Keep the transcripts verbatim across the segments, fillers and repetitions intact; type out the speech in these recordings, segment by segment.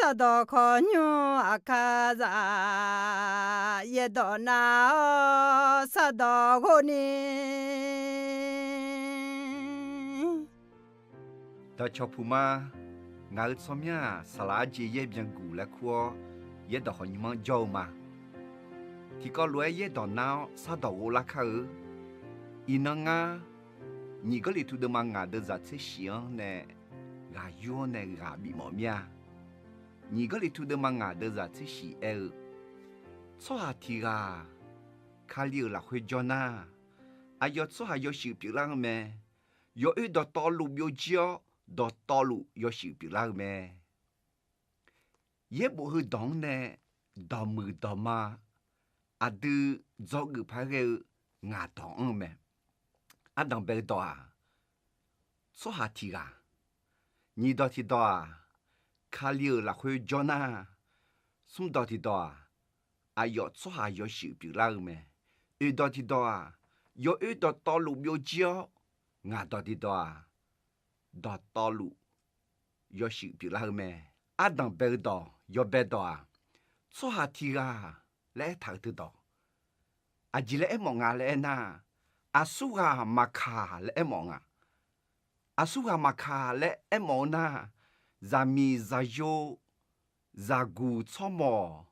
Sardawq khawqnymr aqkar zaf, yaerdawq nav-awr sardawq ghov ni. Dawqcawq puq ma. Ngaq-euq tsawrmyanr-aq, saqlaq arjeq yaer byanguq laer kur-awr, yaerdawq khawqnymr-anr jawr-eu ma. Tiqkawv lof-aer yaerdawq nar-awr sardawq ghov lar kar-eu. Iqnan ngar, Nyiq Gawrliqtu deuvma ngaq deuvzaq tser shif-anr nae ghaq yur-anr nae ghaq bifmawf mir-a. Nyiq Gawrliqtu deuvma ngaq deuvzaq tser shif aer-eu, tsawrhaq tiq ghaq Kali-euq lafkhoer jawr nar, aqyawf tsawrhaq yawshuif pyeuflar-eu mae. Yawoer dawqtawvluf byovjir-awr, dawqtawvluf yawshuif pyeuflar-eu mae. Yaerbof heudawq-anr nae dawqmuiq dawqma, aqdui dzawgeuf paq-aer ghae-eu ngaq dawq anr-eu mae. Ardanq bae-eu dawq-aq, tsawrhaq tiq ghaq. Nyiq dawq tiqdawq-aq, Kali-euq lafkhoer jawr nar, smr dawq tiqdawq-aq, aqyawf tsawrhaq yawshuif pyeuflar-eu mae. Oeq dawq tiqdawq-aq, yawoer dawqtawvluf byovjir-awr, ngaq dawq tiqdawq-aq, dawqtawvluf yawshuif pyeuflar-eu mae. Ardanq bae-eu dawq yawbae dawq-aq, tsawrhaq tiq ghaq laer aertaq-euq teudawq, aqjeq laer aermawf nga laer aernar, aqsurghaq maqkaq laer aermawf nga. Aqsurghaq maqkaq laer aermawf-eu nar, zaqmiq zaqyo, zaqguq tsawrmawq,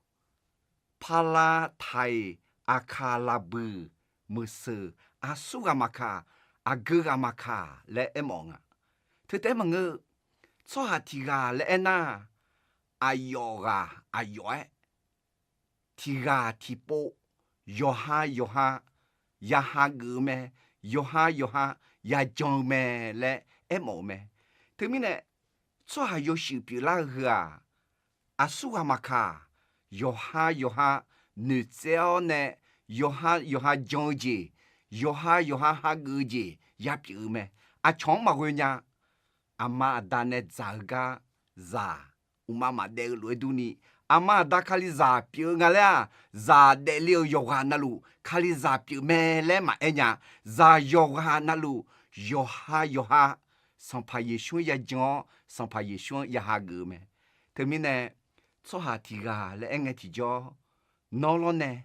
pala taiq, aqkaq laqbuiq, meuqseuq, aqsurghaq maqkaq, aqgeu ghaq maqkaq laer aermawf nga. Teu taef-aer maqngeur, tsawrhaq tiq ghaq laer aernar, aqyawf ghaq aqyawf-aer, tiq ghaq tiqpov, yawqha yawqha ya hageuf-eu mae, yawqha yawqha ya jan-eu mae laer aermawf-eu mae. Teumirnae, tsawrhaq yawshuif pyeuflar-eu heu-aq, aqsurghaq maqkaq, yawqha yawqha noeqtsaev-awr nae, yawqha yawqha jan-eu jeq, yawqha yawqha hageuf-eu jeq ya pyeuf-eu mae. Aqcawq-anr maqghoe nya. Aqma aqda nae dzaq-eu gar zaq uqmav maqdaef-eu lof-aer durni, aqma aqda Kalizaq pyeuf-eu nga laer-aq, zaq daefle-euq yawqghaq navluf Kalizaq pyeuf mae laer maqaer nya. Zaq yawqghaq navluf yawqha yawqha Sanqpaq Yeqsur-anr ya jan-awr, Sanqpaq Yeqsur-anr ya hageuf-eu mae. Teumirnae, tsawrhaq tiq ghaq laer aer ngae tiqjawr, nawr lawrnae,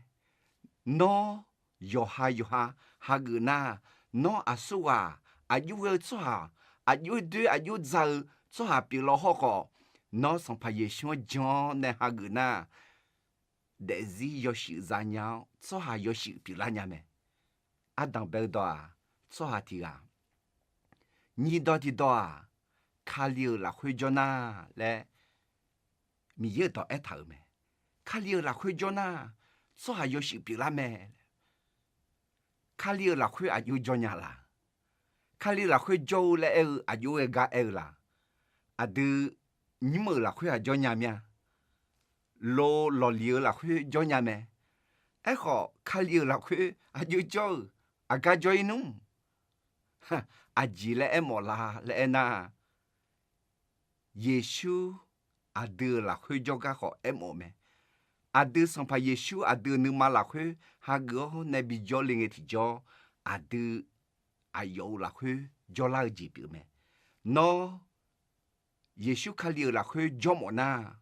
nawr yawqha yawqha hageuf nar, nawr aqsurghaq, aqjox ghae-eu tsawrhaq, aqjox doer aqjox dzaq-eu tsawrhaq pyeuf law hawrkhawf, nawr Sanqpaq Yeqsur-anr jan-awr nae hageuf nar, daefzir yawshuif zanya-awr, tsawrhaq yawshuif pyeuflar nya mae. Ardanq bae-eu dawq-aq, tsawrhaq tiq ghaq. Nyiq dawq tiqdawq-aq, Kali-euq lafkhoer jawr nar laer Miqyaer-euq dawq aertaq-euq mae. Kali-euq lafkhoer jawr nar, tsawrhaq yawshuif pyeuflar mae. Kali-euq lafkhoer aqjox jawr nya la? Kali-euq lafkhoer jawr-eu laer aer-eu aqjox ghae gar aer-eu la? Aqdui nymr-euq lafkhoer aq jawr nya mir-a. Lo lawqliq-eu lafkhoer jawr nya mae. Aerkhawf, Kali-euq lafkhoer aqjox jawr-euq aqgar jawr-ir nmr. Aqjeq laer aermawf la laer aernar, Yeqsur aqdui-euq lafkhoer jawrgar khawf aermawf-eu mae. Aqdui Sanqpaq Yeqsur aqdui-euq nuima lafkhoer hageuf-awr nae bijawr le ngae tiqjawr, aqdui aqyawf-euq lafkhoer jawrlar-eu jeq pyeuf mae. Nawr Yeqsur Kali-euq lafkhoer jawr mawf nar,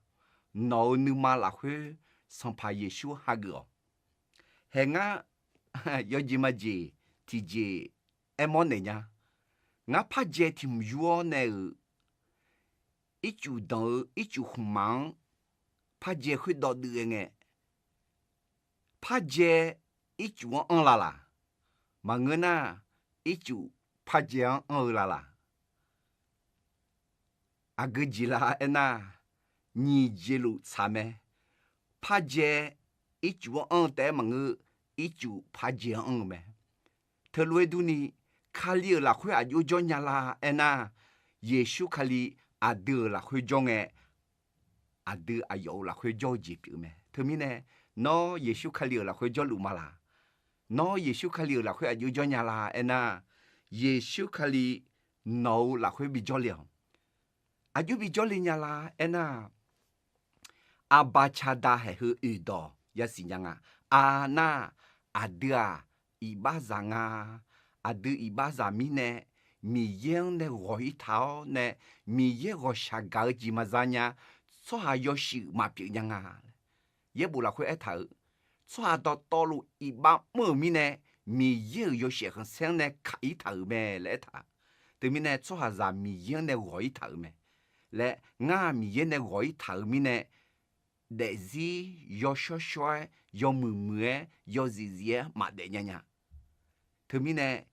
nawq-euq nuima lafkhoer Sanqpaq Yeqsur hageuf-awq. Hae ngar yawjeq majeq tiqjeq aermawr naeq nya. Ngar parjae tiq hmq yur-awr nae-euq ircuf danq-eu ircuf khmqmaq-anr parjae khoerdawv duiv ghae ngae, parjae ircuf-anr anr la laq? Maqngeur nar, ircuf parjae-anr anr-eu la laq? Aqgeu jeq la aernar, nyiq jeq luf tsaq mae. Parjae ircuf-anr anr-eu taef-aer maqngeur, ircuf parjae-anr anr-eu mae. Teulof-aer durni, Kali-euq lafkhoer aqjox jawr nya la aernar, Yeqsur Kali aqdui-euq lafkhoer jawr ngae, aqdui aqyawf-euq lafkhoer jawr-eu jeq pyeuf mae. Teumirnae, nawr Yeqsur Kali-euq lafkhoer jawrluf ma laq? Nawr Yeqsur Kali-euq lafkhoer aqjox jawr nya la aernar, Yeqsur Kali nawq-euq lafkhoer bijawr le-awq. Aqjox bijawr le nya la aernar, Aqbaqcaqdaq haeq heu oeq dawq yasiq nya nga. Aq nar, aqdui-aq, iqbaxzaq nga. Aqdui iqbaxzaq mirnae, Miqyaer-anr nae ghawq-ir taq-awr nae, Miqyaer ghawqshaq gaq-eu jeq maqza nya. tsawrhaq yawshuif maqpyeuf nya nga. Yaerbof lafkhoer aertaq-euq, tsawrhaq dawqtawvluf iqbax mr-euq mirnae, Miqyaer-euq yawshaef khanqsaer-anr nae kaq-ir taq-euq mae laer aertaq. Teumirnae tsawrhaqzaq Miqyaer-anr nae ghawq-ir taq-euq mae laer, ngar Miqyaer nae ghawq-ir taq-euq mirnae, daefzir yawshawr shawr-aer, yawmuiq muiq-aer, yawzif zif-aer maqdaef nya nya. Teumirnae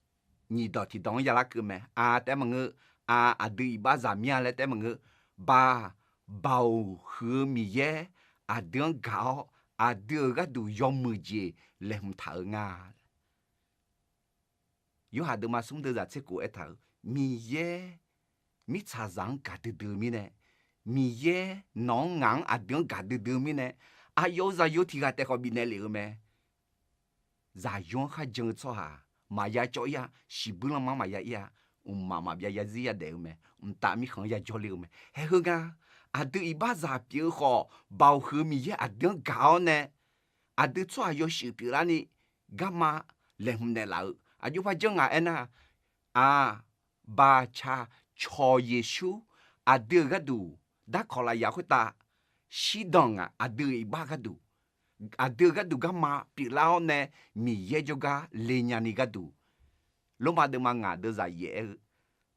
nyiq dawq tiqdawq-anr yalar keuv mae. A taef-aer maqngeur, a aqdui iqbaxzaq mir-a laer taef-aer maqngeur, ba, Baoq huiq-eu Miqyaer aqdui-anr gaq-awr, aqdui-euq gharduq yawmuiq jeq laeqhmq taq-euq nga. Yorhaq deuvma smr deuvzaq tser kof aertaq-euq, Miqyaer mirtsaqzaq-anr gaqdui dui-eu mirnae, Miqyaer nawq-anr ngaq-anr aqdui-anr gaqdui dui-eu mirnae, aqyawf-euq zaqyo tiq ghaq taef khawf bifnaeq lef-eu mae. Zaqyo-anr kharjan-eu tsawrhaq maqya cawv-ir-a, shiqbuir lanma-anr maqya ir-a, mqmaq maqbyav yazir yadaef-eu mae, mqtav mirkhanq-anr yajawr ler-eu mae. Haeheu nga, aqdui iqbaxzaq pyeuf-eu khawf, Baoq huiq-eu Miqyaer aqdui-anr gaq-awr nae, aqdui tsawrhaq yawshuif pyeuflarni garma laeqhmq naeqlaf-eu aqjox par janr ngaq aernar, aq, baqcaq cawq Yeqsur aqdui-euq gharduq darkawq lafyaq khoertav shirdan ngaq, aqdui-euq iqbax gharduq, aqdui-euq gharduq garma pyeuflar-awr nae Miqyaer jawrgar le nyani gharduq. Lormav deuvma ngaq deuvzaq yaef aer-eu,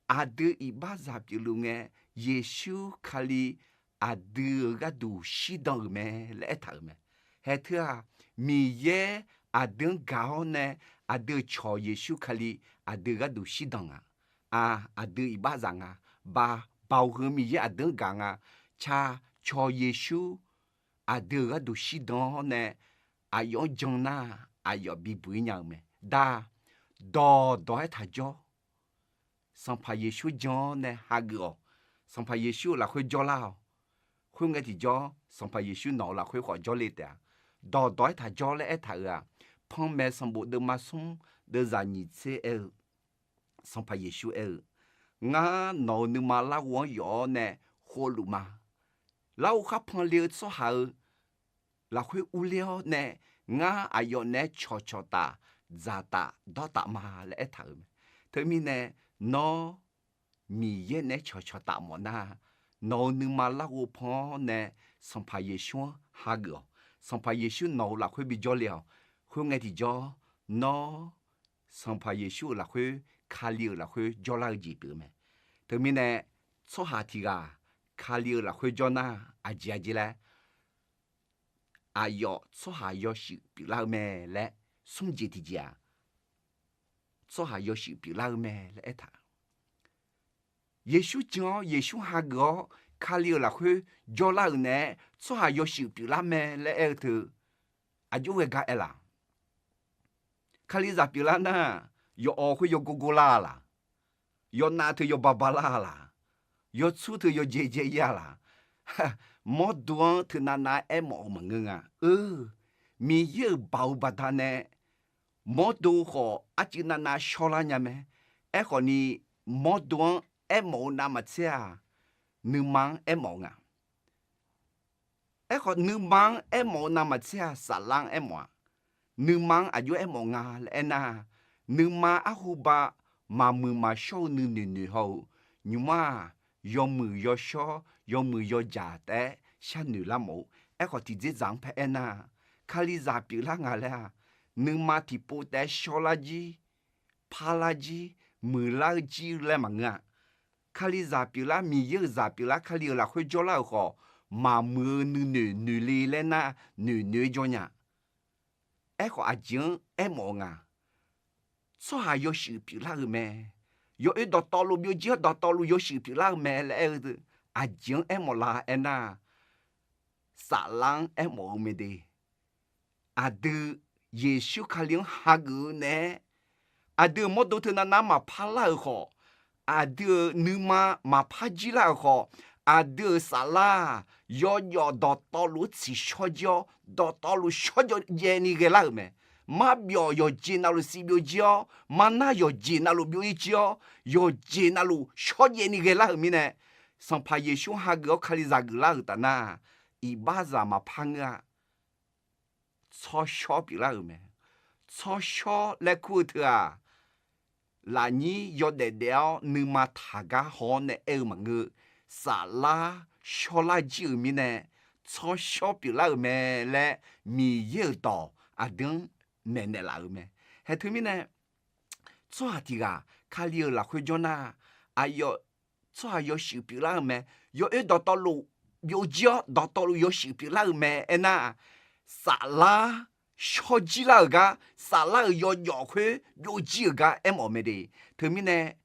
aqdui iqbaxzaq pyeufluf ngae, Yeqsur Kali aqdui-euq gharduq shirdan-euq mae laer aertaq-euq mae. Haeq teu-aq, Miqyaer aqdui-anr gaq-awr nae aqdui-euq cawq Yeqsur Kali aqdui-euq gharduq shirdan ngaq. Aq, aqdui iqbaxzaq nga. Ba, Baoq huiq-eu Miqyaer aqdui-anr gaq nga. Ca, cawq Yeqsur aqdui-euq gharduq shirdan-awr nae aqyawf-anr jan nar, aqyawf bibuq-ir nya-eu mae. Da, dawqdawq-aer taqjawr. Sanqpaq Yeqsur jan-awr nae hageuf-awq. Sanqpaq Yeqsur-euq lafkhoer jawrlar-awq. Khoerngae tiqjawr, Sanqpaq Yeqsur nawq-euq lafkhoer khawf jawrle taef-a. Dawqdawq-aer taqjawr laer aertaq-euq-aq, Panmaeq sanqbof deuvma smr deuvzaq nyiq tser aer-eu, Sanqpaq Yeqsur aer-eu, Ngar nawq-euq nuima larghov-anr yawf-awr nae khovluf ma. Larghov khar panle-eu tsawrhaq-euq lafkhoer urler-awr nae, ngar aqyawf naeq-aer cawqcawq taf, dzaqtaf, dawrtaf ma laer aertaq-euq mae. Teumirnae, nawr Miqyaer naeq-aer cawqcawq taf mawf nar, nawq-euq nuima larghov pan-awr nae Sanqpaq Yeqsur-anr hageuf-awq. Sanqpaq Yeqsur nawq-euq lafkhoer bijawr le-awq. Khoerngae tiqjawr, nawr Sanqpaq Yeqsur-euq lafkhoer, Kali-euq lafkhoer jawrlar-eu jeq pyeuf-eu mae. Teumirnae, tsawrhaq tiq ghaq Kali-euq lafkhoer jawr nar, aqjeq aqjeq laer, aqyawf tsawrhaq yawshuif pyeuflar-eu mae laer, smr jeq tiqjeq-aq, tsawrhaq yawshuif pyeuflar-eu mae laer aertaq. Yeqsur jan-awr, Yeqsur hageuf-awr, Kali-euq lafkhoer jawrlar-euq naeq-aer tsawrhaq yawshuif pyeuflar mae laer aer-eu teu, aqjox ghae gar aer laf? Kalizaq pyeuflar nar, yawqawq khoer yawgor gor lar-a laq? Yawqnav teu yawba ba lar-a laq? Yawtsur teu yawjae jae-ir-a laq? Mawrdo-anr teunav nav-aer aermawf-eu maqngeur nga. Eu, Miqyaer-euq baoq-eu baqdanae mawrdo khawf arcuiv navnav shawrlar nya mae. Aerkhawfni, mawrdo-anr aermawf-eu navmaqtser-aq, nuima-anr aermawf-eu nga. Aerkhawf, nuima-anr aermawf-eu navmaqtser-aq, saflar-anr aermawf-a. Nuima-anr aqjox aermawf nga laer aernar, nuima arhuba maqmuiq maqshawr-eu nuinoeq noeq haw-eu, nymq-mr-aq, yawmuiq yawshawr, yawmuiq yawjaq taef-aer sharnoeq lar mawf-eu. Aerkhawf, tiqdzerdzaq-anr paer aernar, Kalizaq pyeuflar nga laer-aq, nuima tiqpov taef-aer shawrlar jir, parlar jir, muiqlar-eu jir laer maqngeur-a. Kalizaq pyeuflar, Miqyaer-euq zaq pyeuflar, Kali-euq lafkhoer jawrlar-euq khawf, maqmuiq-eu nuinoeq noeq le laer nar, noeq noeq-aer jawr nya. Aerkhawf, aqjeq-anr aermawf-eu nga. Tsawrhaq yawshuif pyeuflar-eu mae. Yawoer dawqtawvluf byovjir-awr dawqtawvluf yawshuif pyeuflar-eu mae laer aer-eu, aqjeq-anr aermawf la aernar, saflar-anr aermawf-eu mae de. Aqdui Yeqsur Kali-anr hageuf-eu naeq-aer, aqdui-euq mawrdo teunav nav maqpar lar-euq khawf, aqdui-euq nuima maqpar jir lar-euq khawf, aqdui-euq saflar yawjawf dawqtawvluf-anr tsiqshawr jir-awr, dawqtawvluf shawrjaev ni ghaelar-euq mae. Marbyawf yawqjeq navluf sivbyov jir-awr, marnar yawqjeq navluf byov-ir jir-awr, yawqjeq navluf shawrjaev ni ghaelar-euq mirnae, Sanqpaq Yeqsur hageuf-awr Kalizaq geuflar-euq taf nar, iqbaxzaq maqpar ngeur-a. Tsawrshawr pyeuflar-euq mae. Tsawrshawr laer kur-eu teu-aq, lafnyir yawdaef daef-awr nuima taqgar haw-awr nae aer-eu maqngeur. Saflar shawrlar jir-euq mirnae, tsawrshawr pyeuflar-euq mae laer Miqyaer-euq dawq aqdui-anr maeqnaeq laf-euq mae. Haeq teumirnae, tsawrhaq tiq ghaq Kali-euq lafkhoer jawr nar, aqyawf tsawrhaq yawshuif pyeuflar-euq mae. Yawoer dawqtawvluf byovjir-awr dawqtawvluf yawshuif pyeuflar-euq mae. Aernar, saflar shawrjir lar-euq gar, saflar-euq yawjawf khoer byovjir-euq gar aermawf mae de. Teumirnae,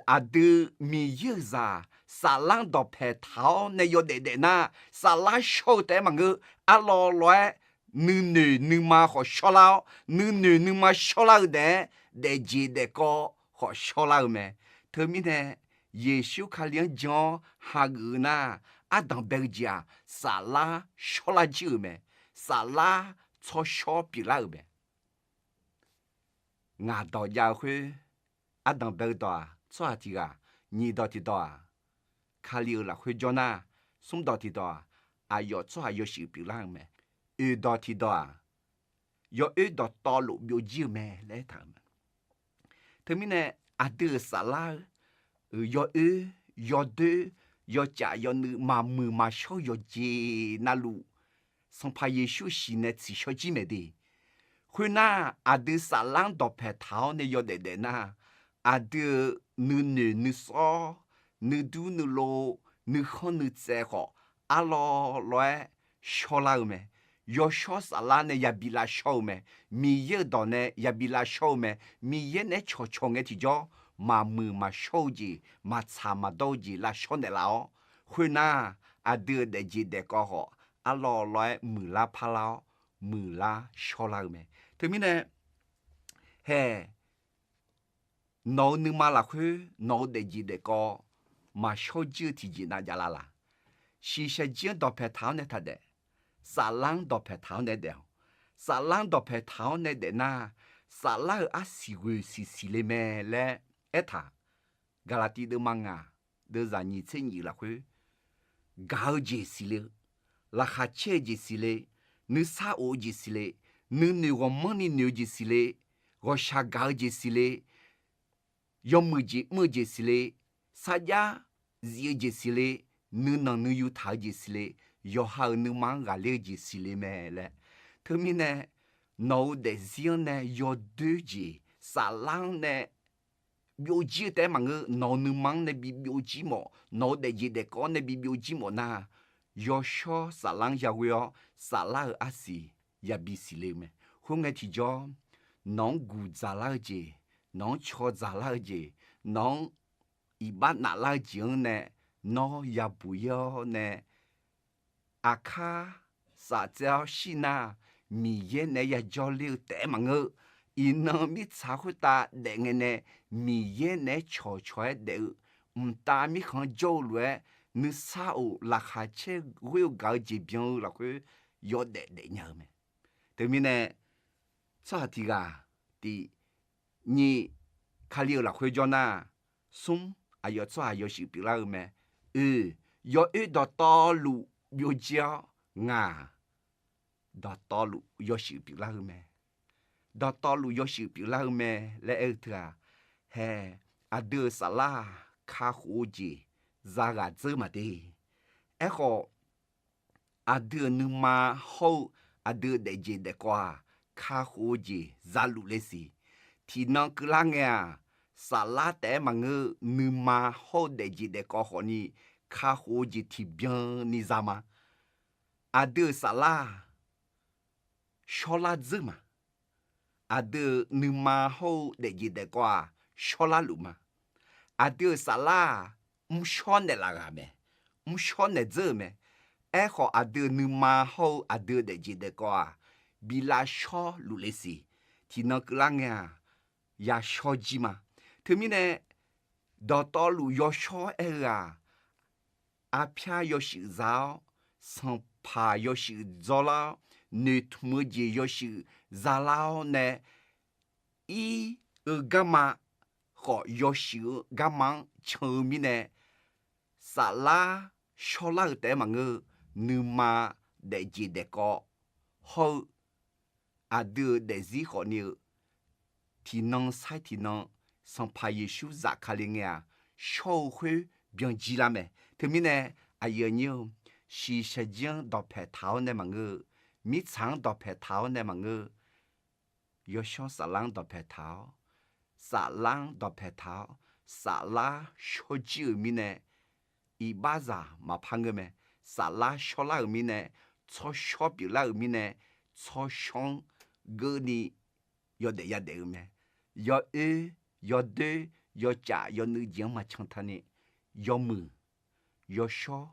aqdui Miqyaer-euq zaq saflar-anr dawqpae taq-awr nae yawdaef daef nar, saflar shawr-eu taef-aer maqngeur. Arlawv lawv-aer nuinoeq nuima khawf shawrlar-awr, nuinoeq nuima shawrlar-eu daef-aer daefjeq daefkawv khawf shawrlar-eu mae. Teumirnae, Yeqsur Kali-anr jan-awr hageuf-eu nar, ardanq bae-eu jeq-aq, saflar shawrlar jir-euq mae. Saflar tsawrshawr pyeuflar-euq mae. Ngaq dawq jav-eu khoer, ardanq bae-eu dawq-aq tsawrhaq tiq ghaq, nyiq dawq tiqdawq-aq, Kali-euq lafkhoer jawr nar, smr dawq tiqdawq-aq, aqyawf tsawrhaq yawshuif pyeuflar-euq mae. Oeq dawq tiqdawq-aq, yawoer dawqtawvluf byovjir-eu mae laer aertaq-euq mae. Teumirnae, aqdui-euq saflar-eu yawoer, yawdoer, yawcaf yawnuiv maqmuiq maqshawr-eu yawqjeq navluf, Sanqpaq Yeqsur shiq nae tsiqshawr jir mae de. Khoernar, aqdui saflar-anr dawqpae taq-awr nae yawdaef daef nar, aqdui-euq nuinoeq nuisawr, nuidur nuilov, nuikhanr nuitsaev khawf, arlawv lawv-aer shawrlar-eu mae. Yawshawr saflar nae yabi lavshawr-eu mae. Miqyaer-euq dawq nae yabi lavshawr-eu mae. Miqyaer naeq-aer cawqcawq ngae tiqjawr, maqmuiq maqshawr-eu jeq, maqtsaq maqdawr-eu jeq lavshawr naeqlaf-awr, khoernar, aqdui-euq daefjeq daefkawv khawf, arlawv lawv-aer muiqlar parlar-awr, muiqlar shawrlar-eu mae. Teumirnae, hae, nawq-euq nuima lafkhoer nawq-euq daefjeq daefkawv maqshawr jir-eu tiqjeq nav javlar laq? Shiqshaq jir-anr dawqpae taq-awr nae taq daef. Saflar-anr dawqpae taq-awr nae daef-awq. Saflar-anr dawqpae taq-awr nae daef nar, saflar-euq arsiq ghoeq siq siqle mae laer aertaq. Gaqlaqtiv deuvma ngaq, deuvzaq nyiq tser nyiq lafkhoer, gaq-eu jeq siqle-eu, laqkhaq caer-eu jeq siqle, nuisar of-eu jeq siqle, nuinoeq ghawqmanrni noeq-eu jeq siqle, ghawqshaq gaq-eu jeq siqle, yawmuiq jeq mr-eu jeq siqle, sarjax zif-eu jeq siqle, nuinanq nuiyu taq-eu jeq siqle, yawqha-euq nuima-anr ghaqler-eu jeq siqle mae laer. Teumirnae, nawq-euq daefzir-anr nae yawdoer jeq, saflar-anr nae byovjir-eu taef-aer maqngeur, nawq-euq nuima-anr nae bi byovjir mawf, nawq-euq daefjeq daefkawv-anr nae bi byovjir mawf nar, yawshawr saflar-anr yaghoe-awr, saflar-euq arsiq yabi siqle-eu mae. Khoerngae tiqjawr, nawq-anr guq dzaqlar-eu jeq, nawq-anr caw dzaqlar-eu jeq, nawq-anr iqbax naflar-eu jeq-anr nae nawr yabuq ir-awr nae, aqkar saftsaev-awr shir nar, Miqyaer naeq-aer yajawr ler-eu taef-aer maqngeur. Iqnan mirtsaq khoertav daef ngae nae Miqyaer naeq-aer cawqcawq-aer daef-eu, mqtav mirkhanq-anr jawr-eu lof-aer, nuisar of laqkhaq caer ghoer-eu gaq-eu jeq byan-eu lafkhoer yawdaef daef nya-eu mae. Teumirnae, tsawrhaq tiq ghaq, tiq, nyiq, Kali-euq lafkhoer jawr nar, smr, aqyawf tsawrhaq yawshuif pyeuflar-eu mae. Oeq, yawoer dawqtawvluf byovjir-awr ngaq, dawqtawvluf yawshuif pyeuflar-eu mae. Dawqtawvluf yawshuif pyeuflar-eu mae laer aer-eu teu-aq, hae, aqdui-euq saflar-aq kakhof-eu jeq zaghaq dzeur maqde. Aerkhawf, aqdui-euq nuima hawr-eu aqdui-euq daefjeq daefkawv-aq, kakhof-eu jeq zaluf le siq. Tiqnan keuvlar ngae-aq, saflar taef-aer maqngeur-eu nuima hawr-eu daefjeq daefkawv khawfni kakhof-eu jeq tiqbyan ni za ma. Aqdui-euq saflar-aq, shawrlar dzeur ma. Aqdui-euq nuima hawr-eu daefjeq daefkawv-aq, shawrlar luf ma. Aqdui-euq saflar-aq, mrshawr naeqlaf ghaq mae. Mrshawr naeq dzeur-euq mae. Aerkhawf, aqdui-euq nuima hawr-eu aqdui-euq daefjeq daefkawv-aq, bi lavshawr luf le siq. Tiqnan keuvlar ngae-aq, yashawr jir ma. Teumirnae, dawqtawvluf yawshawr aer-eu-aq, arpyar yawshuif za-awr, sanqpaq yawshuif dzawrlar-awr, noeqtmq-eu jeq yawshuif zalar-awr nae, ir-eu garma khawf yawshuif-eu garma-anr can-eu mirnae, saflar shawrlar-eu taef-aer maqngeur-eu, nuima daefjeq daefkawv hawr-eu aqdui-euq daefzir khawfni-eu tiqnan sair tiqnan Sanqpaq Yeqsur zafkale ngae-aq, shawr-eu khoer byan jir lar mae. Teumirnae, Aqyuif aqnyir-or, shiqshaq jir-anr dawqpaeq taq-awr nae maqngeur-eu, mirtsaq-anr dawqpaeq taq-awr nae maqngeur-eu, yawshawr saflar-anr dawqpaeq taq-awr, saflar-anr dawqpaeq taq-awr, saflar shawrjir-euq mirnae iqbaxzaq maqpar ngeur mae. Saflar shawrlar-euq mirnae, tsawrshawr pyeuflar-euq mirnae, tsawrshawr-anr geuvni yawdaef yadaef-eu mae. Yawoer, yawdoer, yawcaf, yawnuiv jeq-anr maqcan taqni, yawmuiq, yawshawr,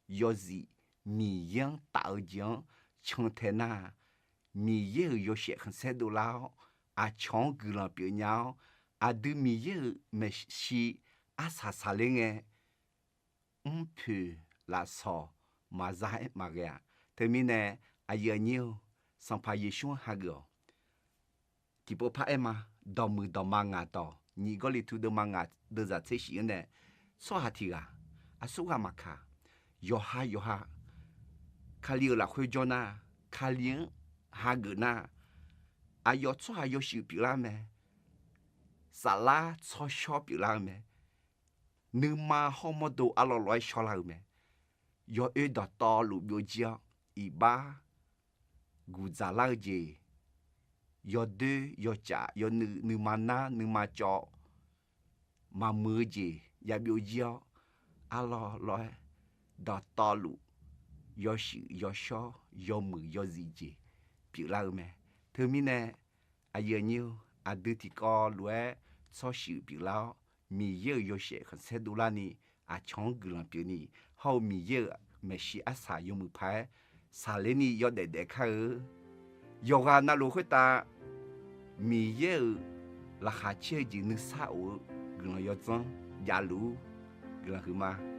yawzif, Miqyaer-anr taf-eu jeq-anr cantae nar, Miqyaer-euq yawshaef khanqsaer dovlar-awr, aqcawq-anr guiqlanq pyeufnya-awr, aqdui Miqyaer-euq maeqshi arsaq saqler ngae, mrpoeq lafsawq maqza-aer maqghae-aq. Teumirnae, aqyuif aqnyir-or, Sanqpaq Yeqsur-anr hageuf-awq. Tiqpov paraer ma. Dawqmuiq dawqma ngaq dawq, nyiq Gawrliqtu deuvma ngaq deuvzaq tser shif-anr nae, tsawrhaq tiq ghaq aqsurghaq maqkaq, yawqha yawqha Kali-euq lafkhoer jawr nar, Kali-anr hageuf nar, aqyawf tsawrhaq yawshuif pyeuflar mae. Saflar tsawrshawr pyeuflar-eu mae. Nuima hawr mawrdo arlawr lawr-aer shawrlar-eu mae. Yawoer dawqtawvluf byovjir-awr, iqbax guqdzaq lar-eu jeq, yawdoer yawcaf yawnuiv nuima nar nuima cawv maqmuiq-eu jeq yabyovjir-awr, arlawr lawr-aer dawqtawvluf yawshuif yawshawr yawmuiq yawzif jeq pyeuflar-eu mae. Teumirnae, aqyuif aqnyir-or, aqdui tiqkawv lof-aer tsawrshuif pyeuflar-awr, Miqyaer-euq yawshaef khanqsaer dovlarni, aqcawq-anr guiqlanq pyeufni, hawr-eu Miqyaer-euq maeqshi arsaq yawmuiq paq-aer saqlerni yawdaef daef kar-eu. Yawqghaq navluf khoertav Miqyaer-euq laqkhaq caer-eu jeq nuisar of-eu guiqlanq yawdzanr javluf-ur. Guiqlanq huiqma.